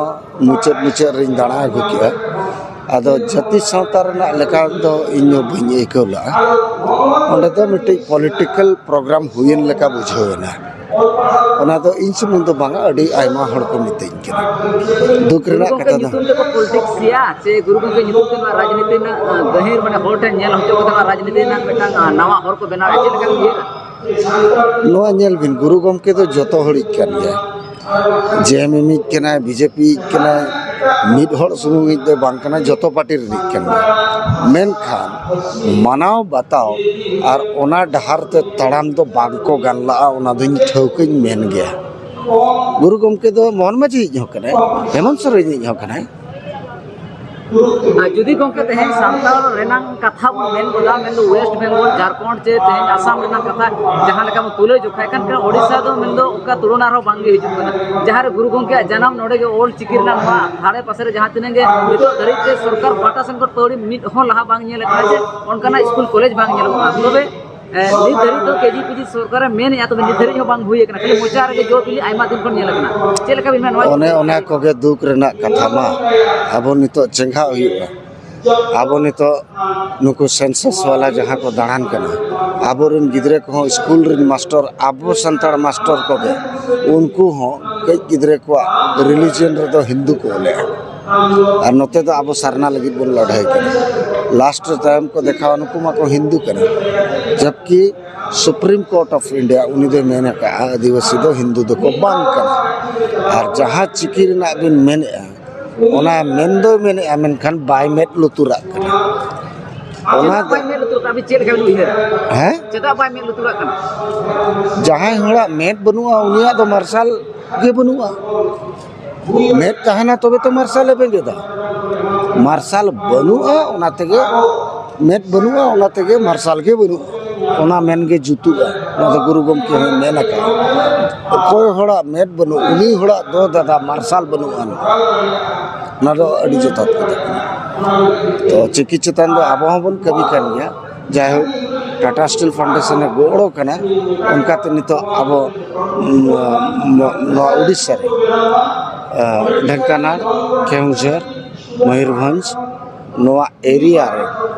ᱢᱩᱪᱟᱹᱫ ᱢᱩᱪᱟᱹᱫ ᱨᱤᱧ ᱫᱟᱬᱟ ᱟᱹᱜᱩ ᱠᱮᱜᱼᱟ᱾ ᱟᱫᱚ ᱡᱟᱹᱛᱤ ᱥᱟᱶᱛᱟ ᱨᱮᱱᱟᱜ ᱞᱮᱠᱟ ᱫᱚ ᱤᱧ ᱦᱚᱸ ᱵᱟᱹᱧ ᱟᱹᱭᱠᱟᱹᱣ ᱞᱮᱜᱼᱟ᱾ ᱚᱸᱰᱮ ᱫᱚ ᱢᱤᱫᱴᱤᱡ ᱯᱚᱞᱤᱴᱤᱠᱮᱞ ᱯᱨᱳᱜᱨᱟᱢ ᱦᱩᱭᱮᱱ ᱞᱮᱠᱟ ᱵᱩᱡᱷᱟᱹᱣ ᱮᱱᱟ᱾ ᱚᱱᱟ ᱫᱚ ᱤᱧ ᱥᱩᱢᱩᱝ ᱫᱚ ᱵᱟᱝᱟ, ᱟᱹᱰᱤ ᱟᱭᱢᱟ ᱦᱚᱲ ᱠᱚ ᱢᱤᱛᱟᱹᱧ ᱠᱟᱱᱟ᱾ ᱫᱩᱠ ᱨᱮᱱᱟᱜ ᱠᱟᱛᱷᱟ ᱫᱚ᱾ ᱧᱩᱛᱩᱢ ᱛᱮᱠᱚ ᱯᱚᱞᱤᱴᱤᱠᱥ ᱜᱮᱭᱟ ᱥᱮ ᱜᱩᱨᱩ ᱜᱚᱢᱠᱮ ᱧᱩᱛᱩᱢ ᱛᱮ ᱱᱚᱣᱟ ᱨᱟᱡᱽᱱᱤᱛᱤ ᱨᱮᱱᱟᱜ, ᱟᱸ, ᱜᱟᱹᱦᱤᱨ ᱢᱟᱱᱮ ᱦᱚᱲ ᱴᱷᱮᱱ ᱧᱮᱞ ᱦᱚᱪᱚ ᱠᱟᱛᱮ ᱱᱚᱣᱟ ᱨᱟᱡᱽᱱᱤᱛᱤ ᱨᱮᱱᱟᱜ ᱢᱤᱫᱴᱟᱝ, ᱟᱸ, ᱱᱟᱣᱟ ᱦᱚᱨ ᱠᱚ ᱵᱮᱱᱟᱣᱮᱫᱼᱟ, ᱪᱮᱫ ᱞᱮᱠᱟ ᱵᱤᱱ ᱩᱭᱦᱟᱹᱨᱟ? ᱱᱚᱣᱟ ᱧᱮᱞ ᱵᱤᱱ, ᱜᱩᱨᱩ ᱜᱚᱢᱠᱮ ᱫᱚ ᱡᱚᱛᱚ ᱦᱚᱲᱤᱡ ᱠᱟᱱ ᱜᱮᱭᱟ᱾ ᱡᱮ ᱮᱢ ᱮᱢ ᱤᱡ ᱠᱟᱱᱟᱭ, ᱵᱤ ᱡᱮ ᱯᱤ ᱤᱡ ᱠᱟᱱᱟᱭ, ᱢᱤᱫ ᱦᱚᱲ ᱥᱩᱢᱩᱝ ᱤᱡ ᱫᱚ ᱵᱟᱝ ᱠᱟᱱᱟ, ᱡᱚᱛᱚ ᱯᱟᱨᱴᱤ ᱨᱤᱱᱤᱡ ᱠᱟᱱ ᱜᱮᱭᱟ᱾ ᱢᱮᱱᱠᱷᱟᱱ ᱢᱟᱱᱟᱣ ᱵᱟᱛᱟᱣ ᱟᱨ ᱚᱱᱟ ᱰᱟᱦᱟᱨ ᱛᱮ ᱛᱟᱲᱟᱢ ᱫᱚ ᱵᱟᱝ ᱠᱚ ᱜᱟᱱ ᱞᱟᱜᱼᱟ, ᱚᱱᱟ ᱫᱚᱧ ᱴᱷᱟᱹᱣᱠᱟᱹᱧ ᱢᱮᱱ ᱜᱮᱭᱟ᱾ ᱜᱩᱨᱩ ᱜᱚᱢᱠᱮ ᱫᱚ ᱢᱳᱦᱚᱱ ᱢᱟᱹᱡᱷᱤ ᱤᱡ ᱦᱚᱸ ᱠᱟᱱᱟᱭ, ᱦᱮᱢᱚᱱᱛ ᱥᱚᱨᱮᱱ ᱤᱡ ᱦᱚᱸ ᱠᱟᱱᱟᱭ᱾ ᱟᱨ ᱡᱩᱫᱤ ᱜᱚᱢᱠᱮ ᱛᱮᱦᱮᱧ ᱥᱟᱱᱛᱟᱲ ᱨᱮᱱᱟᱝ ᱠᱟᱛᱷᱟ ᱵᱚᱱ ᱢᱮᱱ ᱜᱚᱫᱟ, ᱢᱮᱱᱫᱚ ᱳᱭᱮᱥᱴ ᱵᱮᱝᱜᱚᱞ, ᱡᱷᱟᱲᱠᱷᱚᱸᱰ ᱪᱮ ᱛᱮᱦᱮᱧ ᱟᱥᱟᱢ ᱨᱮᱱᱟᱜ ᱠᱟᱛᱷᱟ ᱡᱟᱦᱟᱸ ᱞᱮᱠᱟ ᱵᱚᱱ ᱛᱩᱞᱟᱹ ᱡᱚᱠᱷᱟᱭ ᱠᱷᱟᱱ, ᱠᱷᱟᱱ ᱳᱰᱤᱥᱟ ᱫᱚ ᱢᱮᱱᱫᱚ ᱚᱱᱠᱟ ᱛᱩᱞᱚᱱᱟ ᱨᱮᱦᱚᱸ ᱵᱟᱝᱜᱮ ᱦᱤᱡᱩᱜ ᱠᱟᱱᱟ᱾ ᱡᱟᱦᱟᱸ ᱨᱮ ᱜᱩᱨᱩ ᱜᱚᱢᱠᱮᱭᱟᱜ ᱡᱟᱱᱟᱢ, ᱱᱚᱰᱮ ᱜᱮ ᱚᱞ ᱪᱤᱠᱤ ᱨᱮᱱᱟᱜ ᱱᱚᱣᱟ ᱫᱷᱟᱨᱮ ᱯᱟᱥᱮ ᱨᱮ ᱡᱟᱦᱟᱸ ᱛᱤᱱᱟᱹᱜ ᱜᱮ ᱱᱤᱛᱚᱜ ᱫᱷᱟᱹᱨᱤᱡ ᱛᱮ ᱥᱚᱨᱠᱟᱨ ᱯᱟᱦᱴᱟ ᱥᱮᱱ ᱠᱷᱚᱱ ᱯᱟᱹᱣᱲᱤ ᱢᱤᱫ ᱦᱚᱸ ᱞᱟᱦᱟ ᱵᱟᱝ ᱧᱮᱞ ᱟᱠᱟᱱᱟ ᱡᱮ ᱚᱱᱠᱟᱱᱟᱜ ᱥᱠᱩᱞ ᱠᱚᱞᱮᱡᱽ ᱵᱟᱝ ᱧᱮᱞᱚᱜ ᱠᱟᱱᱟ᱾ ᱛᱚᱵᱮ ᱮ, ᱱᱤᱛ ᱫᱷᱟᱹᱨᱤᱡ ᱫᱚ ᱠᱮ ᱡᱤ ᱯᱤ ᱡᱤ ᱥᱚᱨᱠᱟᱨᱮ ᱢᱮᱱᱮᱫᱼᱟ, ᱛᱚᱵᱮ ᱱᱤᱛ ᱫᱷᱟᱹᱨᱤᱡ ᱦᱚᱸ ᱵᱟᱝ ᱦᱩᱭ ᱟᱠᱟᱱᱟ, ᱠᱷᱟᱹᱞᱤ ᱢᱚᱪᱟ ᱨᱮᱜᱮ ᱡᱚ ᱵᱤᱞᱤ ᱟᱭᱢᱟ ᱫᱤᱱ ᱠᱷᱚᱱ ᱧᱮᱞ ᱟᱠᱟᱱᱟ᱾ ᱪᱮᱫ ᱞᱮᱠᱟ ᱵᱤᱱ ᱢᱮᱱᱟ ᱱᱚᱣᱟ? ᱚᱱᱮ ᱚᱱᱟ ᱠᱚᱜᱮ ᱫᱩᱠ ᱨᱮᱱᱟᱜ ᱠᱟᱛᱷᱟ ᱢᱟ᱾ ᱟᱵᱚ ᱱᱤᱛᱚᱜ ᱪᱮᱸᱜᱷᱟᱜ ᱦᱩᱭᱩᱜᱼᱟ᱾ ᱟᱵᱚ ᱱᱤᱛᱚᱜ ᱱᱩᱠᱩ ᱥᱮᱱᱥᱟᱥ ᱵᱟᱞᱟ ᱡᱟᱦᱟᱸ ᱠᱚ ᱫᱟᱬᱟᱱ ᱠᱟᱱᱟ, ᱟᱵᱚᱨᱮᱱ ᱜᱤᱫᱽᱨᱟᱹ ᱠᱚᱦᱚᱸ ᱥᱠᱩᱞ ᱨᱮᱱ ᱢᱟᱥᱴᱚᱨ, ᱟᱵᱚ ᱥᱟᱱᱛᱟᱲ ᱢᱟᱥᱴᱚᱨ ᱠᱚᱜᱮ, ᱩᱱᱠᱩ ᱦᱚᱸ ᱠᱟᱹᱡ ᱜᱤᱫᱽᱨᱟᱹ ᱠᱚᱣᱟᱜ ᱨᱤᱞᱤᱡᱤᱭᱚᱱ ᱨᱮᱫᱚ ᱦᱤᱱᱫᱩ ᱠᱚ ᱚᱞᱮᱜᱼᱟ᱾ ᱟᱨ ᱱᱚᱛᱮ ᱫᱚ ᱟᱵᱚ ᱥᱟᱨᱱᱟ ᱞᱟᱹᱜᱤᱫ ᱵᱚᱱ ᱞᱟᱹᱲᱦᱟᱹᱭ ᱠᱟᱱᱟ᱾ ᱞᱟᱥᱴ ᱨᱮ ᱛᱟᱭᱚᱢ ᱠᱚ ᱫᱮᱠᱷᱟᱣᱟ, ᱱᱩᱠᱩ ᱢᱟᱠᱚ ᱦᱤᱱᱫᱩ ᱠᱟᱱᱟ, ᱡᱟᱵᱠᱤ ᱥᱩᱯᱨᱤᱢ ᱠᱳᱨᱴ ᱚᱯᱷ ᱤᱱᱰᱤᱭᱟ ᱩᱱᱤ ᱫᱚᱭ ᱢᱮᱱ ᱟᱠᱟᱫᱼᱟ, ᱟᱹᱫᱤᱵᱟᱹᱥᱤ ᱫᱚ ᱦᱤᱱᱫᱩ ᱫᱚᱠᱚ ᱵᱟᱝ ᱠᱟᱱᱟ᱾ ᱟᱨ ᱡᱟᱦᱟᱸ ᱪᱤᱠᱤ ᱨᱮᱱᱟᱜ ᱵᱤᱱ ᱢᱮᱱᱮᱫᱼᱟ, ᱚᱱᱟ ᱢᱮᱱ ᱫᱚᱭ ᱢᱮᱱᱮᱫᱼᱟ, ᱢᱮᱱᱠᱷᱟᱱ ᱵᱟᱭ ᱢᱮᱫ ᱞᱩᱛᱩᱨᱟᱜ ᱠᱟᱱᱟ᱾ ᱚᱱᱟ ᱪᱮᱫᱟᱜ ᱫᱚ ᱵᱟᱭ ᱢᱮᱫ ᱞᱩᱛᱩᱨ ᱠᱟᱜᱼᱟ? ᱟᱹᱵᱤᱱ ᱪᱮᱫ ᱞᱮᱠᱟ ᱵᱤᱱ ᱩᱭᱦᱟᱹᱨᱟ? ᱦᱮᱸ? ᱪᱮᱫᱟᱜ ᱵᱟᱭ ᱢᱮᱫ ᱞᱩᱛᱩᱨᱟᱜ ᱠᱟᱱᱟ? ᱡᱟᱦᱟᱸᱭ ᱦᱚᱲᱟᱜ ᱢᱮᱫ ᱵᱟᱹᱱᱩᱜᱼᱟ, ᱩᱱᱤᱭᱟᱜ ᱫᱚ ᱢᱟᱨᱥᱟᱞ ᱜᱮ ᱵᱟᱹᱱᱩᱜᱼᱟ᱾ ᱢᱮᱫ ᱛᱟᱦᱮᱱᱟ ᱛᱚᱵᱮ ᱛᱚ ᱢᱟᱨᱥᱟᱞᱮ ᱵᱮᱸᱜᱮᱫᱟ᱾ ᱢᱟᱨᱥᱟᱞ ᱵᱟᱹᱱᱩᱜᱼᱟ, ᱚᱱᱟ ᱛᱮᱜᱮ ᱢᱮᱫ ᱵᱟᱹᱱᱩᱜᱼᱟ, ᱚᱱᱟ ᱛᱮᱜᱮ ᱢᱟᱨᱥᱟᱞ ᱜᱮ ᱵᱟᱹᱱᱩᱜᱼᱟ᱾ ᱚᱱᱟ ᱢᱮᱱ ᱜᱮ ᱡᱩᱛᱩᱜᱼᱟ᱾ ᱚᱱᱟ ᱫᱚ ᱜᱩᱨᱩ ᱜᱚᱢᱠᱮ ᱦᱚᱸᱭ ᱢᱮᱱ ᱟᱠᱟᱫᱼᱟ, ᱚᱠᱚᱭ ᱦᱚᱲᱟᱜ ᱢᱮᱫ ᱵᱟᱹᱱᱩᱜ, ᱩᱱᱤ ᱦᱚᱲᱟᱜ ᱫᱚ ᱫᱟᱫᱟ ᱢᱟᱨᱥᱟᱞ ᱵᱟᱹᱱᱩᱜ ᱟᱱ᱾ ᱚᱱᱟ ᱫᱚ ᱟᱹᱰᱤ ᱡᱚᱛᱷᱟᱛ ᱠᱟᱛᱷᱟ ᱠᱟᱱᱟ᱾ ᱛᱚ ᱪᱤᱠᱤ ᱪᱮᱛᱟᱱ ᱫᱚ ᱟᱵᱚ ᱦᱚᱸᱵᱚᱱ ᱠᱟᱹᱢᱤ ᱠᱟᱱ ᱜᱮᱭᱟ᱾ ᱡᱟᱭᱦᱳᱠ, ᱴᱟᱴᱟ ᱥᱴᱤᱞ ᱯᱷᱟᱣᱩᱱᱰᱮᱥᱚᱱ ᱮ ᱜᱚᱲᱚ ᱠᱟᱱᱟ, ᱚᱱᱠᱟᱛᱮ ᱱᱤᱛᱚᱜ ᱟᱵᱚ, ᱩᱢ, ᱱᱚᱣᱟ ᱩᱲᱤᱥᱥᱟ ᱨᱮ, ᱟᱸ, ᱰᱷᱮᱝᱠᱟᱱᱟᱲ, ᱠᱮᱣᱚᱱᱡᱷᱚᱨ, ᱢᱚᱭᱩᱨᱵᱷᱚᱸᱡᱽ, ᱱᱚᱣᱟ ᱮᱨᱤᱭᱟ ᱨᱮ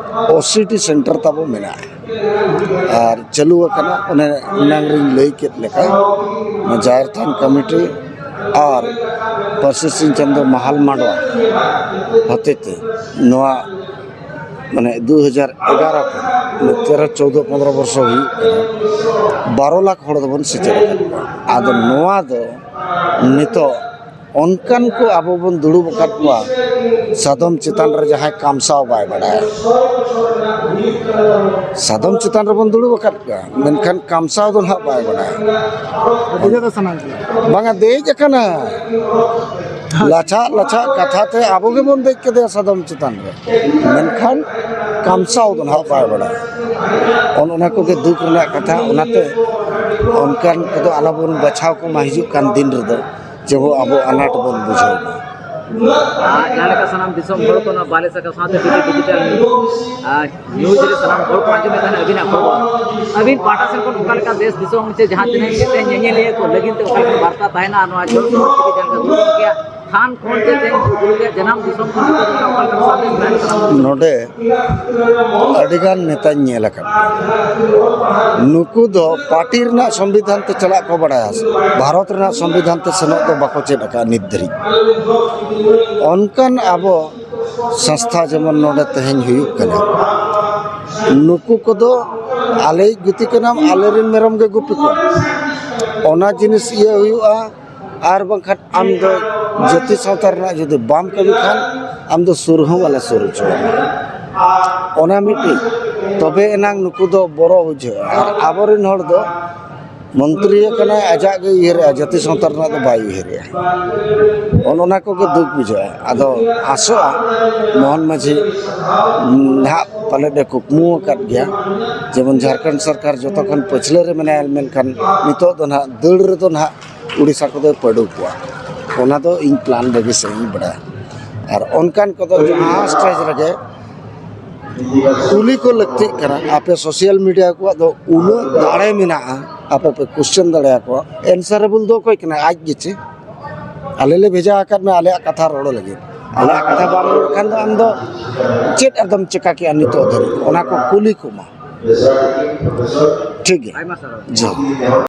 ᱳ ᱥᱤ ᱴᱤ ᱥᱮᱱᱴᱟᱨ ᱛᱟᱵᱚ ᱢᱮᱱᱟᱜᱼᱟ᱾ ᱟᱨ ᱪᱟᱹᱞᱩ ᱟᱠᱟᱱᱟ᱾ ᱚᱱᱮ ᱮᱱᱟᱝ ᱨᱤᱧ ᱞᱟᱹᱭ ᱠᱮᱫ ᱞᱮᱠᱟ, ᱱᱚᱣᱟ ᱡᱟᱦᱮᱨ ᱛᱷᱟᱱ ᱠᱚᱢᱤᱴᱤ ᱟᱨ ᱯᱟᱹᱨᱥᱤ ᱥᱤᱧ ᱪᱟᱸᱫᱳ ᱢᱟᱦᱟᱞ ᱢᱟᱰᱣᱟ ᱦᱚᱛᱮᱛᱮ ᱱᱚᱣᱟ, ᱢᱟᱱᱮ, ᱫᱩ ᱦᱟᱡᱟᱨ ᱮᱜᱟᱨᱚ ᱠᱷᱚᱱ, ᱢᱟᱱᱮ, ᱛᱮᱨᱚ, ᱪᱳᱣᱫᱚ, ᱯᱚᱱᱫᱽᱨᱚ ᱵᱚᱨᱥᱚ ᱦᱩᱭᱩᱜ ᱠᱟᱱᱟ, ᱵᱟᱨᱚ ᱞᱟᱠᱷ ᱦᱚᱲ ᱫᱚᱵᱚᱱ ᱥᱮᱪᱮᱫ ᱟᱠᱟᱫ ᱠᱚᱣᱟ᱾ ᱟᱫᱚ ᱱᱚᱣᱟ ᱫᱚ ᱱᱤᱛᱚᱜ ᱚᱱᱠᱟᱱ ᱠᱚ ᱟᱵᱚ ᱵᱚᱱ ᱫᱩᱲᱩᱵ ᱟᱠᱟᱫ ᱠᱚᱣᱟ, ᱥᱟᱫᱚᱢ ᱪᱮᱛᱟᱱ ᱨᱮ ᱡᱟᱦᱟᱸᱭ ᱠᱟᱢᱥᱟᱣ ᱵᱟᱭ ᱵᱟᱲᱟᱭᱟ᱾ ᱥᱟᱫᱚᱢ ᱪᱮᱛᱟᱱ ᱨᱮᱵᱚᱱ ᱫᱩᱲᱩᱵ ᱟᱠᱟᱫ ᱠᱚᱣᱟ, ᱢᱮᱱᱠᱷᱟᱱ ᱠᱟᱢᱥᱟᱣ ᱫᱚ ᱱᱟᱦᱟᱜ ᱵᱟᱭ ᱵᱟᱲᱟᱭᱟ᱾ ᱫᱮᱡᱚᱜ ᱫᱚ ᱥᱟᱱᱟᱢ ᱜᱮᱭᱟ᱾ ᱵᱟᱝᱟ, ᱫᱮᱡ ᱟᱠᱟᱱᱟ᱾ ᱞᱟᱪᱷᱟ ᱞᱟᱪᱷᱟ ᱠᱟᱛᱷᱟ ᱛᱮ ᱟᱵᱚ ᱜᱮᱵᱚᱱ ᱫᱮᱡ ᱠᱮᱫᱮᱭᱟ ᱥᱟᱫᱚᱢ ᱪᱮᱛᱟᱱ ᱨᱮ, ᱢᱮᱱᱠᱷᱟᱱ ᱠᱟᱢᱥᱟᱣ ᱫᱚ ᱱᱟᱦᱟᱜ ᱵᱟᱭ ᱵᱟᱲᱟᱭᱟ᱾ ᱚᱱ ᱚᱱᱟ ᱠᱚᱜᱮ ᱫᱩᱠ ᱨᱮᱱᱟᱜ ᱠᱟᱛᱷᱟ᱾ ᱚᱱᱟᱛᱮ ᱚᱱᱠᱟᱱ ᱠᱚᱫᱚ ᱟᱞᱚᱵᱚᱱ ᱵᱟᱪᱷᱟᱣ ᱠᱚᱢᱟ ᱦᱤᱡᱩᱜ ᱠᱟᱱ ᱫᱤᱱ ᱨᱮᱫᱚ, ᱡᱮ ᱟᱵᱚ ᱟᱱᱟᱴ ᱵᱚᱱ ᱵᱩᱡᱷᱟᱹᱣ ᱢᱟ᱾ ᱟᱨ ᱡᱟᱦᱟᱸ ᱞᱮᱠᱟ ᱥᱟᱱᱟᱢ ᱫᱤᱥᱚᱢ ᱦᱚᱲ ᱠᱚ ᱱᱚᱣᱟ ᱵᱟᱞᱮ ᱥᱟᱠᱟ ᱥᱟᱶᱛᱮ ᱰᱤᱡᱤ ᱰᱤᱡᱤᱴᱟᱞ, ᱟᱨ ᱱᱤᱭᱩᱡᱽ ᱨᱮ ᱥᱟᱱᱟᱢ ᱦᱚᱲ ᱠᱚ ᱟᱸᱡᱚᱢᱮᱫ ᱛᱟᱦᱮᱱᱟ ᱟᱹᱵᱤᱱᱟᱜ ᱠᱷᱚᱵᱚᱨ, ᱟᱹᱵᱤᱱ ᱯᱟᱦᱴᱟ ᱥᱮᱱ ᱠᱷᱚᱱ ᱚᱠᱟ ᱞᱮᱠᱟ ᱫᱮᱥ ᱫᱤᱥᱚᱢ ᱥᱮ ᱡᱟᱦᱟᱸ ᱛᱤᱱᱟᱹᱜ ᱧᱮᱧᱮᱞᱤᱭᱟᱹ ᱠᱚ ᱞᱟᱹᱜᱤᱫ ᱛᱮ ᱚᱠᱟ ᱞᱮᱠᱟ ᱵᱟᱨᱛᱟ ᱛᱟᱦᱮᱱᱟ ᱱᱚᱣᱟ ᱡᱷᱚᱲ ᱥᱚᱦᱚᱨ ᱛᱮᱜᱮ ᱡᱟᱦᱟᱸ ᱞᱮᱠᱟ ᱫᱩᱲᱩᱵ ᱜᱮᱭᱟ ᱛᱷᱟᱱ ᱠᱷᱚᱱ ᱛᱮ ᱛᱮᱦᱮᱧ ᱜᱩᱨᱩ ᱨᱮᱭᱟᱜ ᱡᱟᱱᱟᱢ ᱫᱤᱥᱚᱢ ᱠᱷᱚᱱ ᱱᱤᱛᱚᱜ ᱫᱚ ᱚᱠᱟ ᱞᱮᱠᱟᱱ ᱥᱟᱸᱫᱮᱥ ᱢᱮᱱᱟᱜ ᱛᱟᱵᱚᱱᱟ? ᱱᱚᱰᱮ ᱟᱹᱰᱤᱜᱟᱱ ᱱᱮᱛᱟᱧ ᱧᱮᱞ ᱟᱠᱟᱫ ᱠᱚᱣᱟ᱾ ᱱᱩᱠᱩ ᱫᱚ ᱯᱟᱨᱴᱤ ᱨᱮᱱᱟᱜ ᱥᱚᱝᱵᱤᱫᱷᱟᱱ ᱛᱮ ᱪᱟᱞᱟᱜ ᱠᱚ ᱵᱟᱲᱟᱭᱟ, ᱵᱷᱟᱨᱚᱛ ᱨᱮᱱᱟᱜ ᱥᱚᱝᱵᱤᱫᱷᱟᱱ ᱛᱮ ᱥᱮᱱᱚᱜ ᱫᱚ ᱵᱟᱠᱚ ᱪᱮᱫ ᱟᱠᱟᱫᱼᱟ ᱱᱤᱛ ᱫᱷᱟᱹᱨᱤᱡ᱾ ᱚᱱᱠᱟᱱ ᱟᱵᱚ ᱥᱚᱝᱥᱛᱷᱟ ᱡᱮᱢᱚᱱ ᱱᱚᱰᱮ ᱛᱮᱦᱮᱧ ᱦᱩᱭᱩᱜ ᱠᱟᱱᱟ, ᱱᱩᱠᱩ ᱠᱚᱫᱚ ᱟᱞᱮᱭᱤᱡ ᱜᱩᱛᱤ ᱠᱟᱱᱟᱢ, ᱟᱞᱮᱨᱮᱱ ᱢᱮᱨᱚᱢ ᱜᱮ ᱜᱩᱯᱤ ᱠᱚᱢ, ᱚᱱᱟ ᱡᱤᱱᱤᱥ ᱤᱭᱟᱹ ᱦᱩᱭᱩᱜᱼᱟ᱾ ᱟᱨ ᱵᱟᱝᱠᱷᱟᱱ ᱟᱢ ᱫᱚ ᱡᱟᱹᱛᱤ ᱥᱟᱶᱛᱟ ᱨᱮᱱᱟᱜ ᱡᱩᱫᱤ ᱵᱟᱢ ᱠᱟᱹᱢᱤ ᱠᱷᱟᱱ, ᱟᱢ ᱫᱚ ᱥᱩᱨ ᱦᱚᱸ ᱵᱟᱞᱮ ᱥᱩᱨ ᱦᱚᱪᱚᱣᱟᱢᱟ᱾ ᱚᱱᱟ ᱢᱤᱫᱴᱤᱡ, ᱛᱚᱵᱮ ᱮᱱᱟᱝ ᱱᱩᱠᱩ ᱫᱚ ᱵᱚᱨᱚ ᱵᱩᱡᱷᱟᱹᱜᱼᱟ᱾ ᱟᱨ ᱟᱵᱚᱨᱮᱱ ᱦᱚᱲ ᱫᱚ ᱢᱚᱱᱛᱨᱤ ᱠᱟᱱᱟᱭ, ᱟᱡᱟᱜ ᱜᱮ ᱩᱭᱦᱟᱹᱨᱮᱜᱼᱟ, ᱡᱟᱹᱛᱤ ᱥᱟᱶᱛᱟ ᱨᱮᱱᱟᱜ ᱫᱚ ᱵᱟᱭ ᱩᱭᱦᱟᱹᱨᱮᱜᱼᱟ᱾ ᱚᱱ ᱚᱱᱟ ᱠᱚᱜᱮ ᱫᱩᱠ ᱵᱩᱡᱷᱟᱹᱜᱼᱟ᱾ ᱟᱫᱚ ᱟᱥᱚᱜᱼᱟ ᱢᱳᱦᱚᱱ ᱢᱟᱹᱡᱷᱤ ᱱᱟᱦᱟᱜ ᱯᱟᱞᱮᱫ ᱮ ᱠᱩᱠᱢᱩ ᱟᱠᱟᱫ ᱜᱮᱭᱟ, ᱡᱮᱢᱚᱱ ᱡᱷᱟᱲᱠᱷᱚᱸᱰ ᱥᱚᱨᱠᱟᱨ ᱡᱚᱛᱚ ᱠᱷᱚᱱ ᱯᱟᱹᱪᱷᱞᱟᱹ ᱨᱮ ᱢᱮᱱᱟᱭᱟ, ᱢᱮᱱᱠᱷᱟᱱ ᱱᱤᱛᱚᱜ ᱫᱚ ᱱᱟᱦᱟᱜ ᱫᱟᱹᱲ ᱨᱮᱫᱚ ᱱᱟᱦᱟᱜ ᱩᱲᱤᱥᱥᱟ ᱠᱚᱫᱚᱭ ᱯᱟᱹᱰᱩ ᱠᱚᱣᱟ᱾ ᱚᱱᱟ ᱫᱚ ᱤᱧ ᱯᱞᱟᱱ ᱵᱷᱟᱹᱜᱤ ᱥᱟᱺᱦᱤᱡ ᱤᱧ ᱵᱟᱲᱟᱭᱟ᱾ ᱟᱨ ᱚᱱᱠᱟᱱ ᱠᱚᱫᱚ ᱡᱟᱦᱟᱸ ᱥᱴᱮᱡᱽ ᱨᱮᱜᱮ ᱠᱩᱞᱤ ᱠᱚ ᱞᱟᱹᱠᱛᱤᱜ ᱠᱟᱱᱟ, ᱟᱯᱮ ᱥᱳᱥᱟᱞ ᱢᱤᱰᱤᱭᱟ ᱠᱚᱣᱟᱜ ᱫᱚ ᱩᱱᱟᱹᱜ ᱫᱟᱲᱮ ᱢᱮᱱᱟᱜᱼᱟ, ᱟᱯᱮ ᱯᱮ ᱠᱚᱥᱪᱮᱱ ᱫᱟᱲᱮᱭᱟᱠᱚᱣᱟ᱾ ᱮᱱᱥᱟᱨᱮᱵᱚᱞ ᱫᱚ ᱚᱠᱚᱭ ᱠᱟᱱᱟᱭ? ᱟᱡ ᱜᱮᱪᱮ? ᱟᱞᱮ ᱞᱮ ᱵᱷᱮᱡᱟ ᱟᱠᱟᱫ ᱢᱮᱭᱟ ᱟᱞᱮᱭᱟᱜ ᱠᱟᱛᱷᱟ ᱨᱚᱲ ᱞᱟᱹᱜᱤᱫ᱾ ᱟᱞᱮᱭᱟᱜ ᱠᱟᱛᱷᱟ ᱵᱟᱢ ᱨᱚᱲ ᱠᱷᱟᱱ ᱫᱚ ᱟᱢ ᱫᱚ ᱪᱮᱫ ᱟᱫᱚᱢ ᱪᱮᱠᱟ ᱠᱮᱜᱼᱟ ᱱᱤᱛᱚᱜ ᱫᱷᱟᱹᱨᱤᱡ? ᱚᱱᱟ ᱠᱚ ᱠᱩᱞᱤ ᱠᱚᱢᱟ᱾ ᱴᱷᱤᱠ ᱜᱮᱭᱟ᱾ ᱡᱚᱦᱟᱨ᱾